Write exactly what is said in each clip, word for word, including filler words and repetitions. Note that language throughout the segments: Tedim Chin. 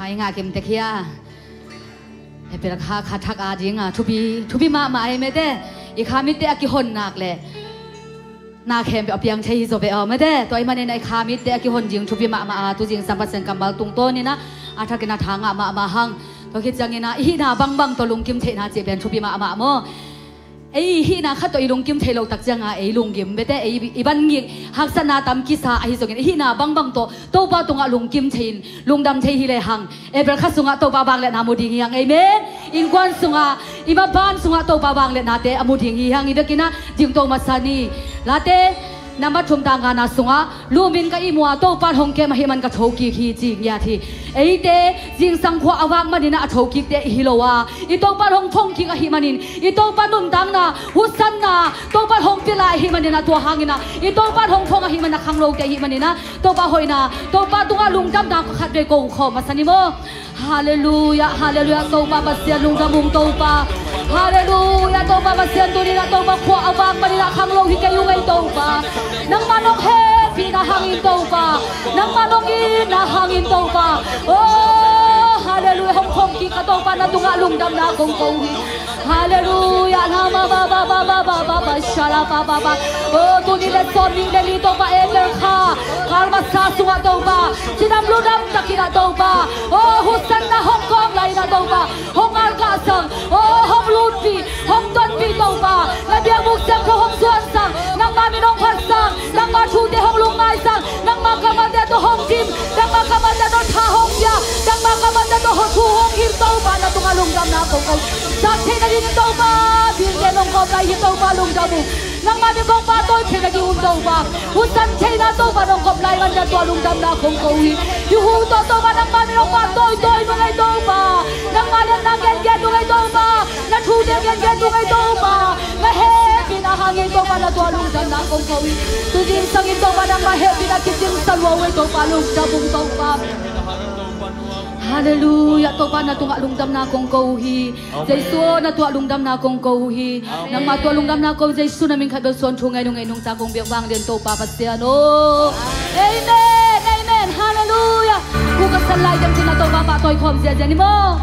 Ai ngah kim tek hia. Hepel kha kha thak a ding a thupi, thupi mahmah ei mete. I kha mitte a kihon nak le na khempeuh a piang thei hi zaw ve aw mete. Tua i manin a i kha mitte a kihon ding thupi mahmah a, tu zingsang Pasian kammal tungtawn in a, a thakin a tha ngah mahmah hang. Tua khit ciangin a i hihna bangbang tawh lungkim theihna cih pen thupi mahmah maw. Ei i hihna khat tawh i lungkim thei lo tak cianga ei lunggim bete, ei i bangik haksatna tam kisa ahi zongin i hihna bangbang tawh Topa tungah lungkim thei in lungdam thei hi lehang, April kha sungah Topa vangliatna mu ding hi hang. Amen. Innkuan sungah, i maban sungah Topa vangliatnate a mu ding hi hang. I biakinn ah dingto masa ni. Late nambat thum tang ngana sungah, lumin ka ihmu a Topa hong kem ahih man ka thokik hi, ci ngiat hi. Eite zingsang khua a vak manin a thokikte i hi lo a, i Topa hong phongkik ahih manin, i Topa nuntakna, husanna Topa hong pia lai ahih manin a, tua hangin a i Topa hong phong ahih man a khanglote ahih manin a, Topa hoihna, Topa tungah lungdamna khat vei ko khawm masa ni maw. Halleluiah, halleluiah, Topa Pasian lungdam ung Topa. Halleluiah, Topa Pasian tuni-in ah Topa khua a vak manin ah khanglo hi kei ung ei Topa. Nangmah nong hehpihna hangin Topa, nangmah nong itna hangin Topa. Oh, halleluiah, hong phongkik ka Topa na tungah lungdamna kong ko hi. Halleluiah, na ma ba ba ba ba ba ba ba shala ba ba ba. Oh, tuni le sawmnih le li Topa April kha, kal masa sungah Topa, cidam ludam takin ah Topa, oh, husanna hong kawk lai-in ah Topa, hong alkahsang, oh, hong lutpih, hong tonpih Topa, na biakbuk siangtho hong zuansang, nangma min hong phatsang, nangma thute hong lungngaisang, nangma kammalte tawh hong dim, nangma kammalte tawh tha hong pia, nangma kammalte tawh thu hong hilh Topa na tungah lungdamna kong ko. Zat theih nadingin Topa, bilte nong kawp lai hi Topa lungdam ung. Nangma min kong pahtawi theih nading un Topa, husan theihna Topa nong kawp lai man na tua lungdamna kong ko hi. Hi hu tawh Topa nangma min hong pahtawi tawi nung ei Topa, nangma liatna gengen nung ei Topa, na thute gengen nung ei Topa, na hehpihna hangin Topa na tua lungdamna kong ko hi. Tu zingsangin Topa nangma hehpihna kicing sa lua uh ei Topa lungdam ung Topa. Halleluiah, Topa na tungah lungdamna kong ko hi. Jesu aw, na tuah lungdamna kong ko uh hi. Nangmah tuah lungdamna ko, Jesu na min khat bel suan thu ngai nung ngai nungta kong biak vang den Topa Pasian aw. Amen, amen, halleluiah. Ku ka san lai ding cin na Topa pahtawi khawm ziazia ni maw.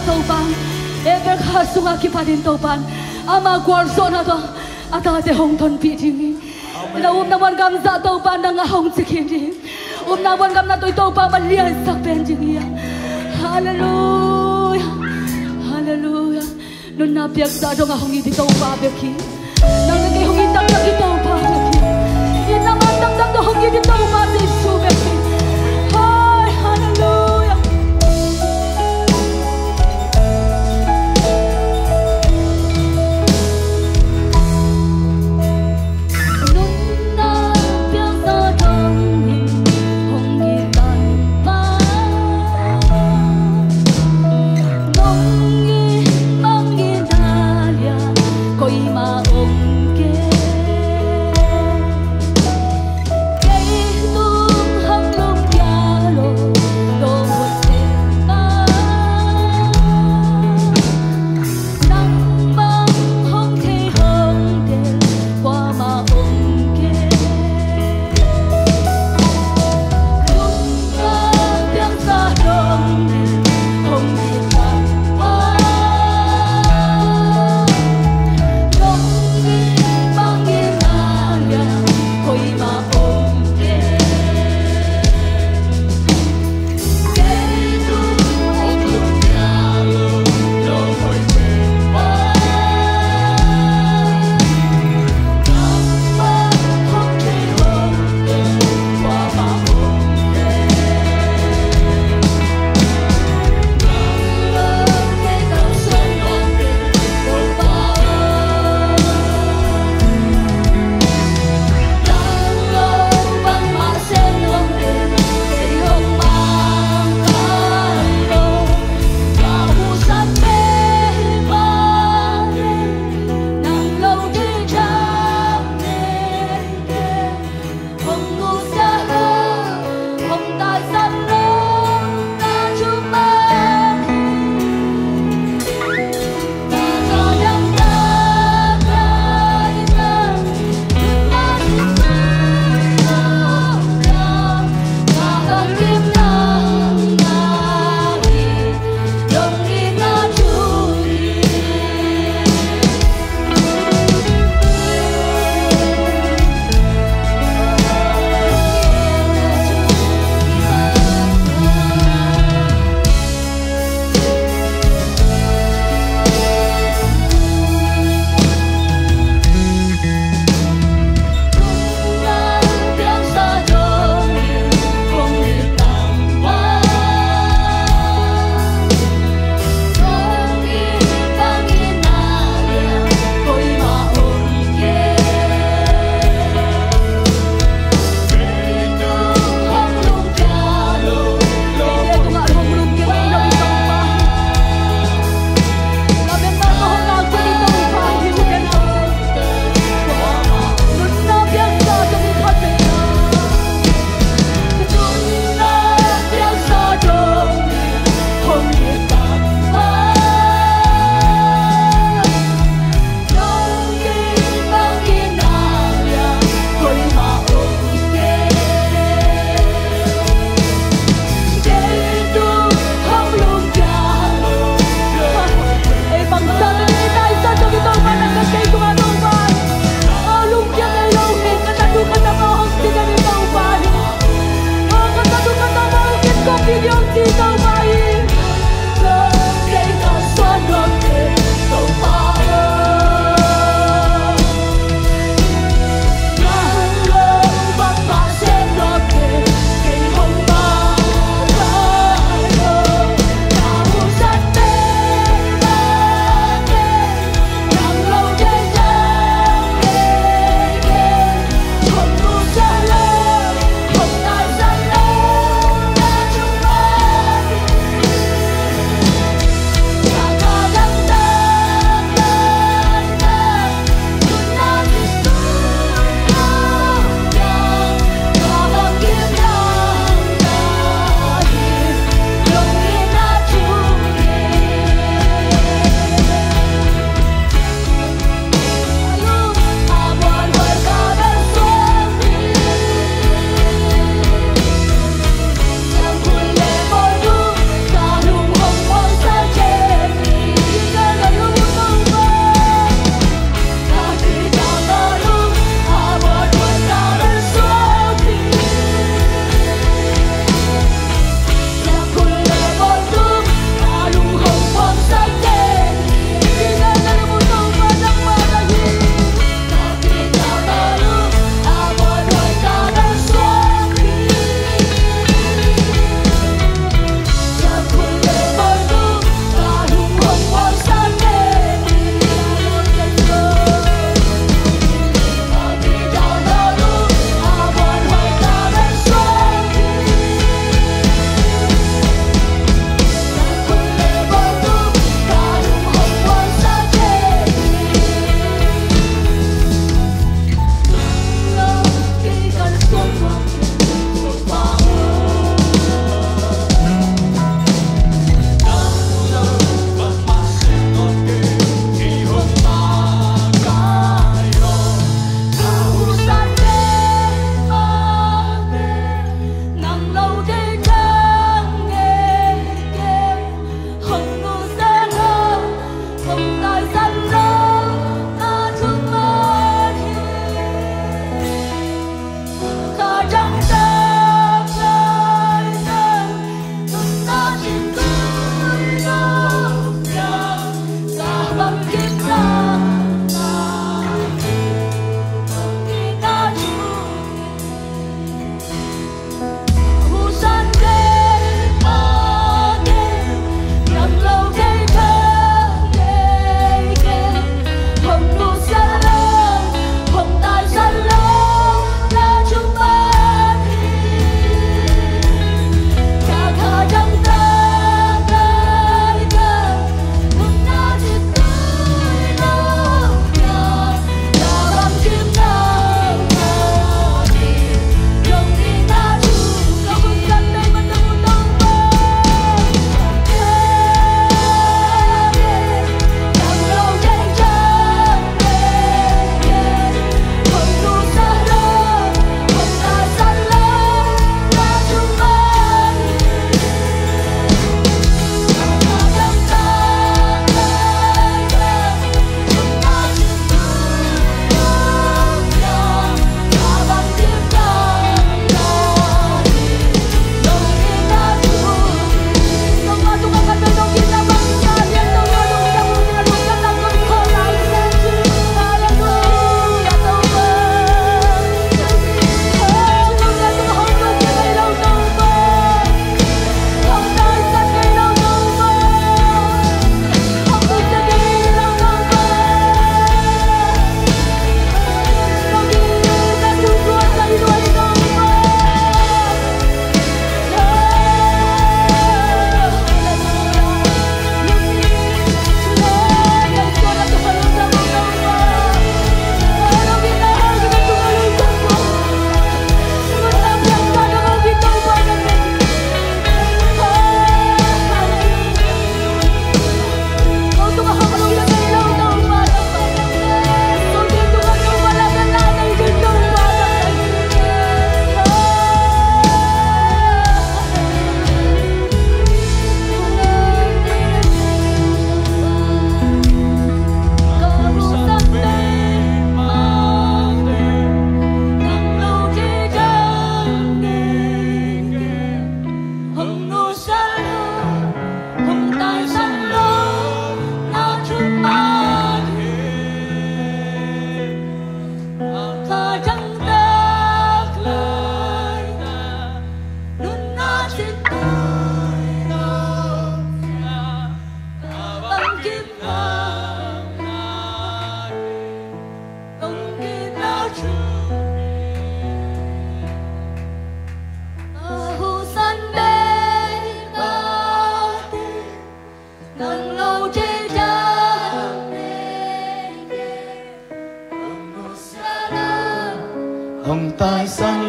Topa'n Abel kha sungah kipatin Topa'n ama gualzawhna tawh a tate hong tonpih ding hi. Na upna muan gamzah Topa'n nang a hong ci khin ding hi. Upna muan gamna tawh i Topa mah liansak pen ding hi. Halleluiah. Halleluiah. Nunna piakzah dong a hong it i Topa bek hi. Nang le kei hong it taktak i Topa bek hi. Itna man taktak tawh hong it i Topa Jesu bek hi. Hai, halleluiah. Nunna piakzah dong in hong it Tanpa, nong it mang in a lian koimah om kei.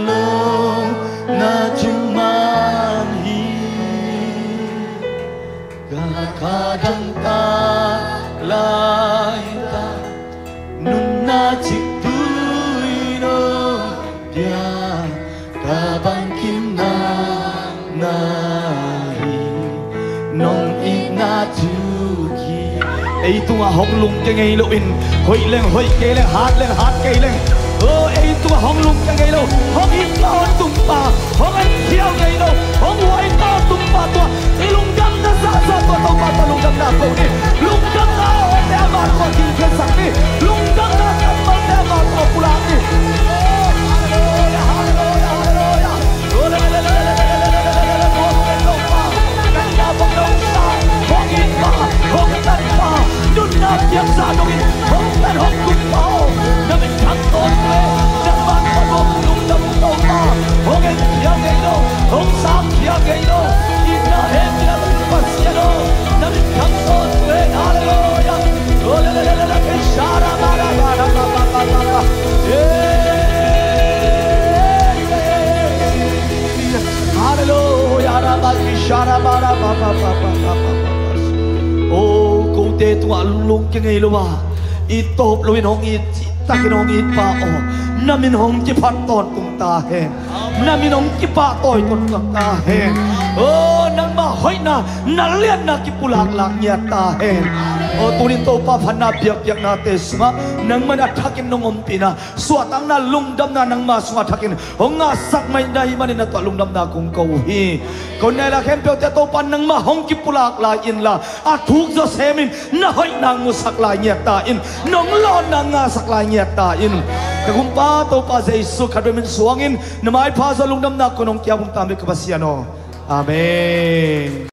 lo na thum man hi. Ka kha dang tak lai ta, nunna cik tui no pia, ka bangkim na na hi, nong itna thu hi. Ei tungah hong lungkia ngei loin, hoih leng hoih kei leng, hat leng hat kei leng, oh, ei tungah hong lungkia ngei lo, hong it tawn tung pa, hong en khial ngei lo, hong huai tawn tung pa tua, i lungdamna zahzah tua Topa tua lungdamna ko ni. Lungdamna a otte ama tua kingkhiatsak ni. Lungdamna a kammalte ama tua pulak ni. Oh, halleluia, halleluia, halleluia. Halleluia. Oh, kote tungah lungkia ngei lo a, i tawp loin hong it, cihtakin hong it pa aw, na min hong kiphat tawntung ta hen. Na min hong kipahtawi tawntung ta hen. Oh, nangmah hoihna, na liatna kipulak lak ngiat ta hen. Oh, tunin Topa phatna biakpiaknate sungah nangmah in a thakin nong ompihna, suahtakna, lungdamna nangma sungah thakin hong ngahsak mai na hih manin na tuah lungdamna kong ko uh hi. Ko nai la khempeuhte Topa nangmah hong kipulak lai inla, a thuk zawsem in na hoihna musak lai ngiat ta in, nong lawnna ngahsak lai ngiat ta in. Ka Kumpa Topa Jesu khat bek min suangin na maipha zaw lungdamna ko nong kiam hong ta mi ka Pasian aw. Amen.